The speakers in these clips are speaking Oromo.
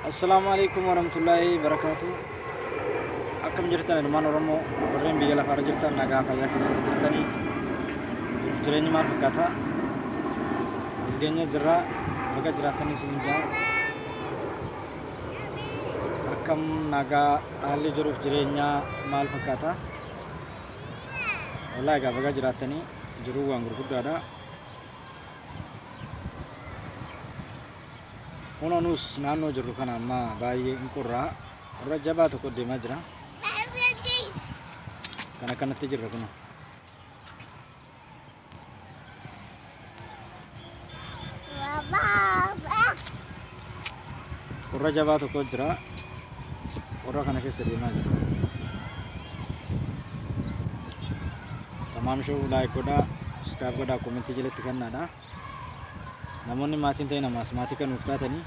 Assalaamu alaikum warahmatullaahi barakaatu. Akkam jirtan ilmaan Oromoo warreen biyya lafaarra jirtan, nagaa fayyaa keessatti jirtanii, jiruuf jireenyi maal fakkaata? As geenya jirra, baga jiraattanii isin jaa. Akkam nagaa, haalli jiruuf jireenyaa maal fakkaata? Wallaahi egaa baga jiraattanii, jiruu waan gurguddaadha. Kunoo nus naannoo jirru kana amma baay'ee hin qorraa. Qorra jabaa tokko deemaa jira. Kan akkanatti jirra kunoo. Qorra jabaa tokko jira. Qorra kana keessa deemaa jira. Tamaam Show like godhaa, subscribe godhaa, komentii jalatti kennaadha. Namoonni maatiin ta'e namaas maatii kan nuuf taatanii,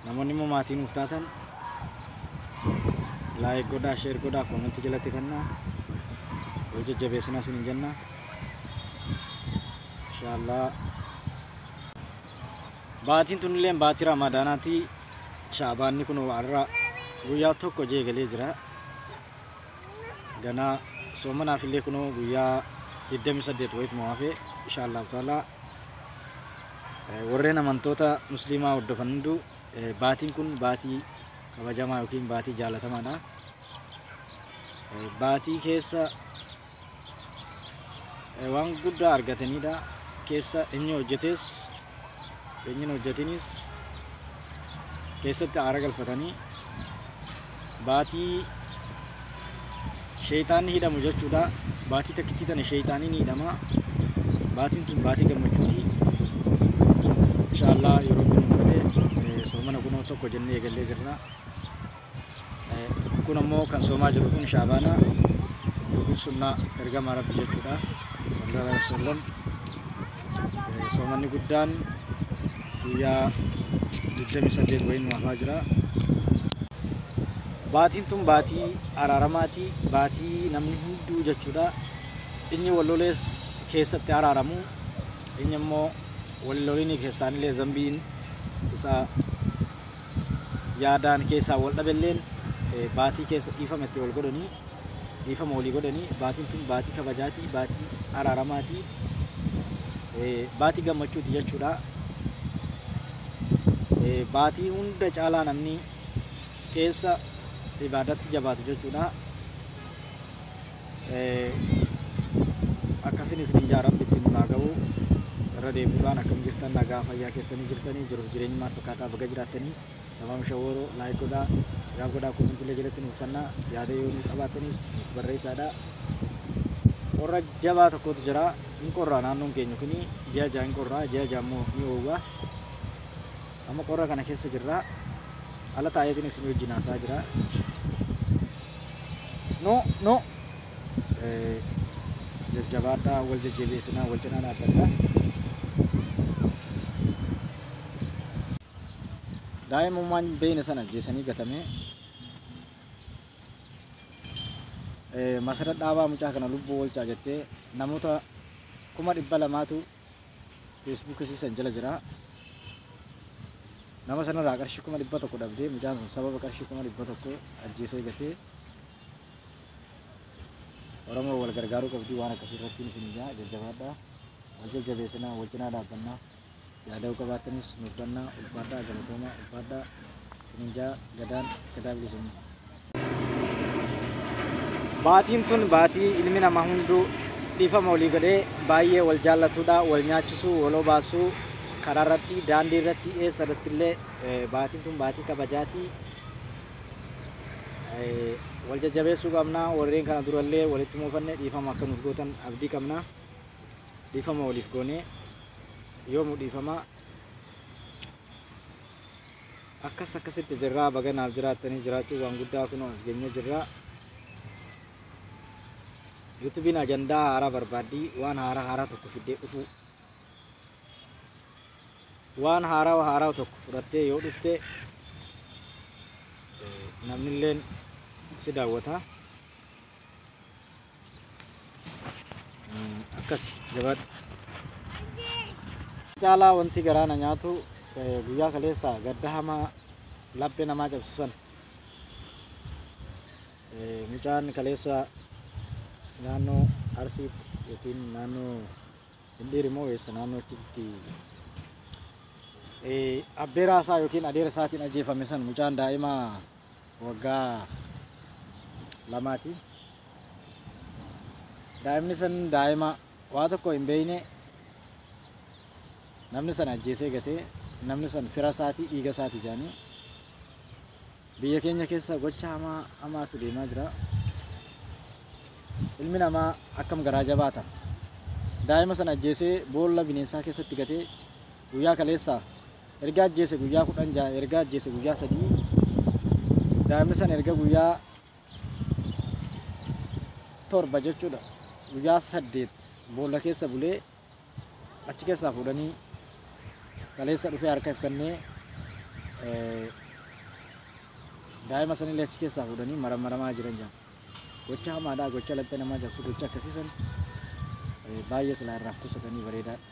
namoonni immoo maatii nuuf taatan like godhaa, share godhaa, komentii jalatti kennaa. Wal jajjabeessinaa isiniin jenna. Inshaallah. Baatiin tunillee baatii Ramadaanaati. Shaabaanni kun har'a guyyaa tokko jeegalee jira. Ganaa soomanaaf illee kunoo guyyaa 28 wayituma hafe inshaallah ta'ala. Warreen amantoota musliimaa hordofan hunduu baatiin kun baatii kabajamaa yookiin baatii jaalatamaadha. Baatii keessa waan guddaa argatanidha. Keessa inni hojjetes inni hin hojjetinis keessatti aara galfatanii baatii sheeyxaanni hidhamu jechuudha. Baatii takkittii tana sheeyxaanni ni hidhama. Baatiin tun baatii gammachuuti. Inshaallah yeroo kun fedhe soomana kunoo tokko jennee eegallee jirra. Kun ammoo kan soomaa jiru kun Shaabaana yookiin sunnaa ergamaa Rabbi jechuudha. Sallallahu alaihi wasallam. Soomanni guddaan guyyaa 28 wayiin nu hafaa jira. Baatiin tun baatii araaramaati. Baatii namni hunduu jechuudha. Inni wal lolees keessatti araaramu. Inni immoo wal lolinii keessaanillee zambiin isaa yaadaan keessaa wal dhabelleen baatii keessa dhiifama itti wal godhanii, dhiifama walii godhanii. Baatiin tun baatii kabajaati, baatii araaramaati, baatii gammachuuti jechuudha. Baatii hunda caalaa namni keessa ibaadatti jabaatu jechuudha. Akkasin isin ijaa Rabbi ittiin nu haa ga'u. Irra deebi'uudhaan akkam jirtan, nagaa fayyaa keessanii jirtanii, jiruuf jireenyi maal fakkaataa, baga jiraattanii. Tamaam Shawwaroo like godhaa, subscribe godhaa, koomentiilee jalatti nuuf kennaa, yaada yoo nuuf qabaattanis nuuf barreessaadha. Qorra jabaa tokkotu jira. Hin qorraa naannoon keenya kuni ji'a ja'a hin qorraa, ji'a ja'a immoo ni oowwa. Amma qorra kana keessa jirra. Ala taa'eetiin isin wajjin haasaa jira. No no. Jajjabaadhaa, wal jajjabeessinaa, wal cinaa dhaabbadhaa. Daa'imummaan beeyna sana ajjeesanii gatamee Masara Dhaabaa mucaa kana lubbuu oolchaa jettee namoota 200,000tu feesbuukii siisan jala jira. Nama sanarraa qarshii 100,000 dhabdee mucaan sun sababa qarshii 100,000 ajjeesee gatee. Oromoo wal gargaaruu qabdi waan akkasii irratti isin ijaa jajjabaadhaa. Wal jajjabeessinaa, wal cinaa dhaabbannaa. Yaada yoo qabaattanis nuuf kennaa. Ulfaadhaa, galatoomaa, ulfaadhaa isinin jaa. Gadaan gadaa bilisummaa. Baatiin tun baatii ilmi namaa hunduu dhiifama walii godhee baay'ee wal jaallatudha. Wal nyaachisuu, wal obaasuu, karaa irratti, daandii irratti, eessa irratti illee baatiin tun baatii kabajaati. Wal jajjabeessuu qabna. Warreen kana durallee walitti muufanne dhiifama akka nuuf gootan abdii qabna. Dhiifama waliif goonee yoomuu dhiifama. Akkas akkasitti jirraa, baga naaf jiraattanii, jiraachuu waan guddaa, kunoo as geenyee jirra. Yuutuubiin ajandaa haaraa barbaaddii, waan haaraa haaraa tokko fiddee dhufuu. Waan haaraa haaraa tokko fudhattee yoo dhufte namnilleen si daawwata. Akkas jabaadhu. Caalaa wanti garaa na nyaatu guyyaa kaleessa gadda hamaa laphee namaa cabsu san mucaan kaleessa naannoo Arsiitti yookiin naannoo Hindhiir immoo eessa naannoo achitti abbeeraa isaa yookiin adeera isaatiin ajjeefame san mucaan daa'ima waggaa 2ti. Daa'imni san daa'ima waa tokko hin beekne namni san ajjeesee gatee namni san fira isaatii dhiiga isaatii jedhanii biyya keenya keessa gocha hamaa hamaatu deemaa jira. Ilmi namaa akkam garaa jabaata. Daa'ima sana ajjeesee boolla bineensaa keessatti gatee guyyaa kaleessaa erga ajjeese guyyaa 16 erga ajjeese guyyaa 3 daa'imni sana erga guyyaa 7 jechuudha. Guyyaa 8 boolla keessa bulee achi keessaa fuudhanii kaleessa dhufee harka ifkannee daa'ima sanillee achi keessaa fuudhanii maramaramaa jiran jira. Gocha hamaadhaa, gocha laphee namaa cabsu, gocha akkasii san baay'ee silaa irraa qusatanii bareedaadha.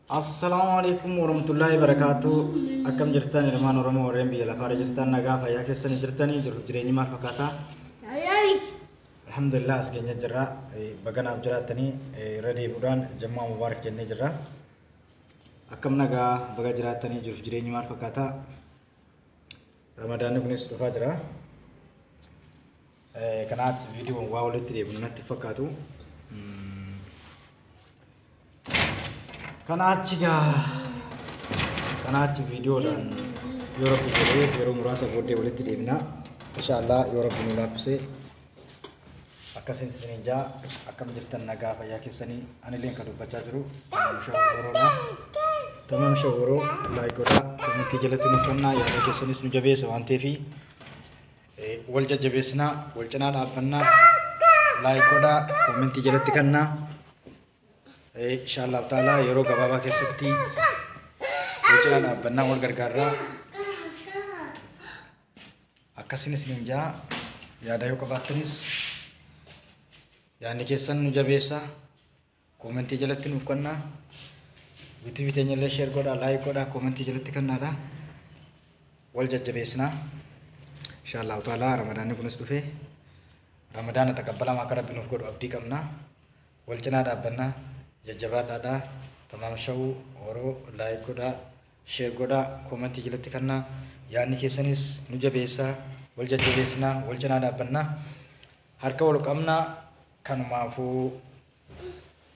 Assalaamu alaikum warahmatullahi wabarakatuh. Akkam jirtan ilmaan Oromoo warreen biyya lafaarra jirtan nagaa fayyaa keessanii jirtanii jiruuf jireenyi maal fakkaata? Alhamdulillah as keenya jirra. Baganaaf jiraattanii irra deebi'uudhaan Jummaa Mubaarak jennee jirra. Akkam nagaa baga jiraattanii jiruuf jireenyi maal fakkaata? Ramadaanni kunis dhufaa jira. Kanaaf viidiyoon waa walitti deebinu natti fakkaatu. Kanaachi viidiyoodhaan yoo Rabbi jedhee yeroo muraasa booddee walitti deebina. Inshaallah yoo Rabbi nu laaffisee akkasiin isiniin jaa. Akkam jirtan nagaa fayyaa keessanii? Anilleen kan dubbachaa jiru Tamaam Shawwaroodha. Tamaam Shawwaroo like godhaa, komentii jalatti nu kennaa, yaada keessanis nu jabeessa waan ta'eef wal jajjabeessinaa, wal cinaa dhaabbannaa, like godhaa, komentii jalatti kennaa. Inshaallah ta'ala yeroo gabaabaa keessatti wal cinaa dhaabbannaa, wal gargaarraa. Akkasiin isiniin jaa. Yaada yoo qabaattanis yaadni keessan nu jabeessa, koomentii jalatti nuuf kennaa, yuutuubii teenya illee share godhaa, like godhaa, koomentii jalatti kennaadha, wal jajjabeessinaa. Inshaallah ta'ala ramadaanni kunis dhufee ramadaana taqabbalamaa akka Rabbi nuuf godhu abdii qabna. Wal cinaa dhaabbannaa, jajjabaadhaadha. Tamaam shawuu horoo like godhaa, share godhaa, koomentii jalatti kennaa, yaadni keessanis nu jabeessaa, wal jajjabeessinaa, wal cinaa dhaabbannaa, harka wal qabnaa. Kanumaafuu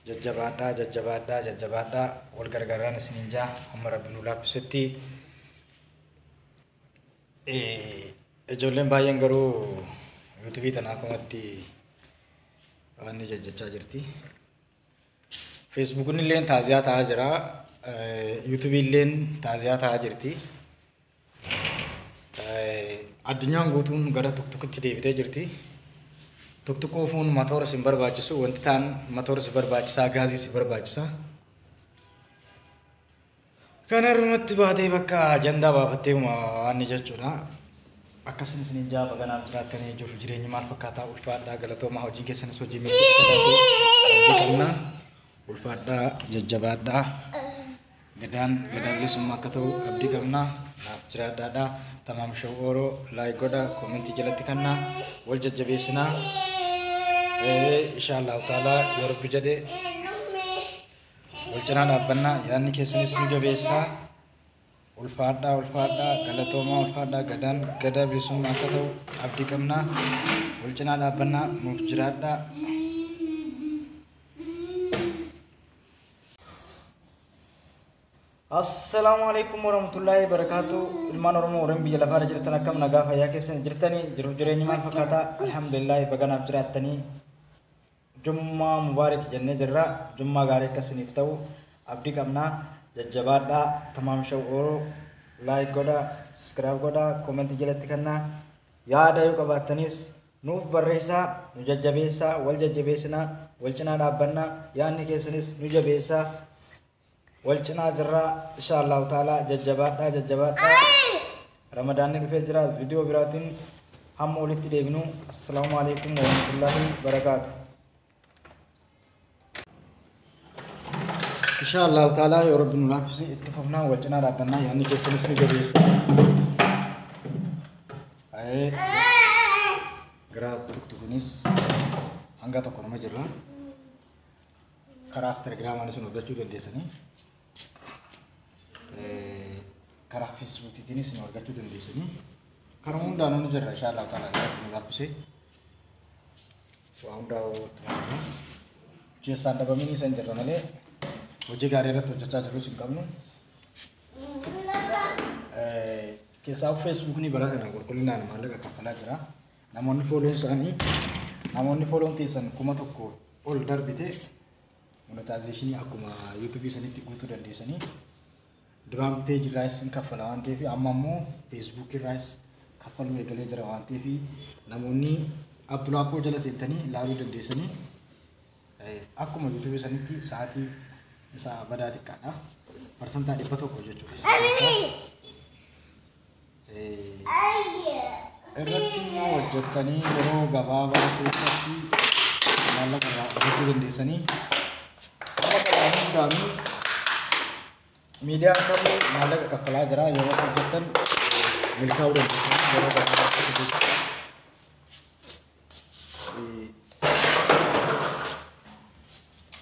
jajjabaadhaa, jajjabaadhaa, jajjabaadhaa, wal gargaaraan isiniin jaa hamma Rabbi nu laaffisetti. Ijoolleen baay'een garuu yuutuubii tana akkumatti waan ni jajjachaa jirti. Feesbuukni illee taaziyaa ta'aa jira. Yuutuubii illee taaziyaa ta'aa jirti. Addunyaan guutuun gara tuktukitti deebitee jirti. Tuktuk oofuun matoora si barbaachisu, wanti ta'an matoora si barbaachisaa, gaazii si barbaachisa. Kana irratti baatee bakka ajandaa baafattee waan ni jechuudha. Akkasuma isiniin jaa baganaaf jiraattanii jiruuf jireenyi maal fakkaataa? Ulfaadhaa, galatoomaa, hojiin keessanis hojii milkii akka taatu abdii qabna. Ulfaadhaa, jajjabaadhaa. Gadaan gadaa bilisummaa akka ta'u abdii qabna. Naaf jiraadhaadha. Tamaam Shawwooroo like godhaa, koomentii jalatti kennaa, wal jajjabeessinaa. Inshaallahu ta'ala yoo Rabbi jedhe wal cinaa dhaabbannaa, yaadni keessanis nu jabeessaa. Ulfaadhaa, ulfaadhaa, galatoomaa, ulfaadhaa, gadaan gadaa bilisummaa akka ta'u abdii qabna. Wal cinaa dhaabbannaa, nuuf jiraadhaa. Assalaamu alaikum warahmatullahi wabarakatuh. Ilmaan Oromoo warreen biyya lafaarra jirtan akkam nagaa fayyaa keessan jirtanii jiruuf jireenyi maal fakkaata? Alhamdulillah baganaaf jiraattanii Jummaa Mubaarak jennee jirra. Jummaa gaarii akka isiniif ta'u abdii qabna. Jajjabaadhaa. Tamaam Shawwooroo like godhaa, subscribe godhaa, koomentii jalatti kennaa. Yaada yoo qabaattanis nuuf barreessaa, nu jajjabeessaa, wal jajjabeessinaa, wal cinaa dhaabbannaa, yaadni keessanis nu jabeessaa. Wal cinaa jirraa inshaallahu ta'ala jajjabaadhaa, jajjabaadhaa. Ramadaanni dhufee jira. Viidiyoo biraatiin hamma walitti deebinu. Assalaamu alaikum warahmatullaahi barakaatu. Insha Allahu ta'ala yoo Rabbi nu laaffise itti fufnaa, wal cinaa dhaabbannaa, yaadni keessanis nu jabeessa. Gara tuktukunis hanga tokko nama jirra. Karaa Telegiraamaanis nu argachuu dandeessanii. Karaa Feesbuukiitiinis nu argachuu dandeessanii. Karaa hundaanuu nu jirra insha Allahu ta'ala yoo Rabbi nu laaffise. Waa hundaa itti keessaan dhabamanii san jirra malee hojii gaarii irratti hojjechaa jirrus hin qabnu. Keessaa Feesbuukni bara kana qulqullinaan maallaqa kaffalaa jira. Namoonni fooloon isaanii, namoonni fooloon teessan 1000 ol darbite monetization akkuma yuutuubii sanitti guutuu dandeessanii. Duraan peejii irraas hin kaffala waan ta'eef, amma immoo Feesbuukii irraas kaffaluu eegalee jira waan ta'eef, namoonni Abdulaappoo jala seentanii ilaaluu dandeessanii. Akkuma yuutuubii sanitti sa'aatii isaa badaa xiqqaadha. 100% jechuudha. Irratti immoo hojjettanii yeroo gabaabaa keessatti maallaqa irraa argachuu dandeessanii. Hundaanuu miidiyaan kamuu maallaqa kaffalaa jira. Yeroo hojjettan milkaa'uu dandeessanii yeroo gabaabaa keessatti.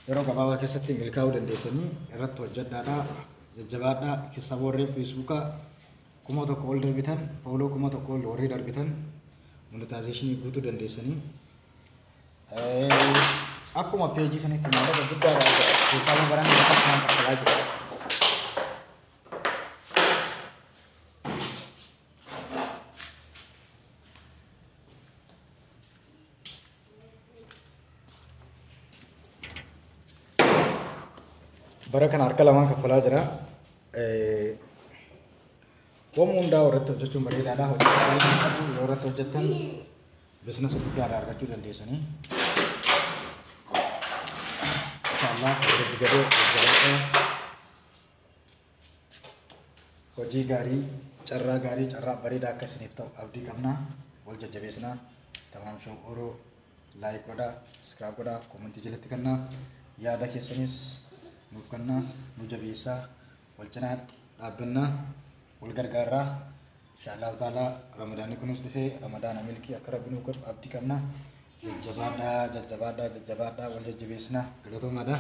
Yeroo gabaabaa keessatti milkaa'uu dandeessanii irratti hojjedhaadha. Jajjabaadhaa. Keessaa warreen Feesbuukaa 1000 ol darbitan, fooloo 1000 ol warri darbitan monetization guutuu dandeessanii. Akkuma peejii sanitti maallaqa guddaadha. Keessaa baran lafa kanaan kaffalaa jira. Bara kana harka lamaan kaffalaa jira. Waan hundaa irratti hojjechuun bareedaadha. Hojii qabu yoo irratti hojjettan biizinasa guddaadha argachuu dandeessanii. Inshaallah Rabbi jedhee jajjabaadha. Hojii gaarii, carraa gaarii, carraa bareedaa akka isiniif ta'u abdii qabna. Wal jajjabeessinaa. Tamaam Show Oro like godhaa, subscribe godhaa, koomentii jalatti kennaa. Yaada keessanis nuuf kennaa, nu jabeessaa, wal cinaa dhaabbannaa, wal gargaarraa. Inshaallahu ta'ala Ramadaanni kunis dhufee Ramadaana milkii akka Rabbi nuuf godhu abdii qabna. Jajjabaadhaa, jajjabaadhaa, jajjabaadhaa, wal jajjabeessinaa. Galatoomaadha.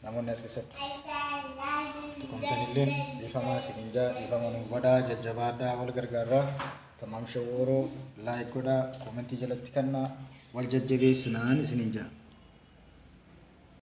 Namoonni as keessatti tuqamtanillee dhiifama isiniin jaa, dhiifama nuuf godhaa, jajjabaadhaa, wal gargaarraa. Tamaam Show Oro like godhaa, koomentii jalatti kennaa, wal jajjabeessinaan isiniin jaa.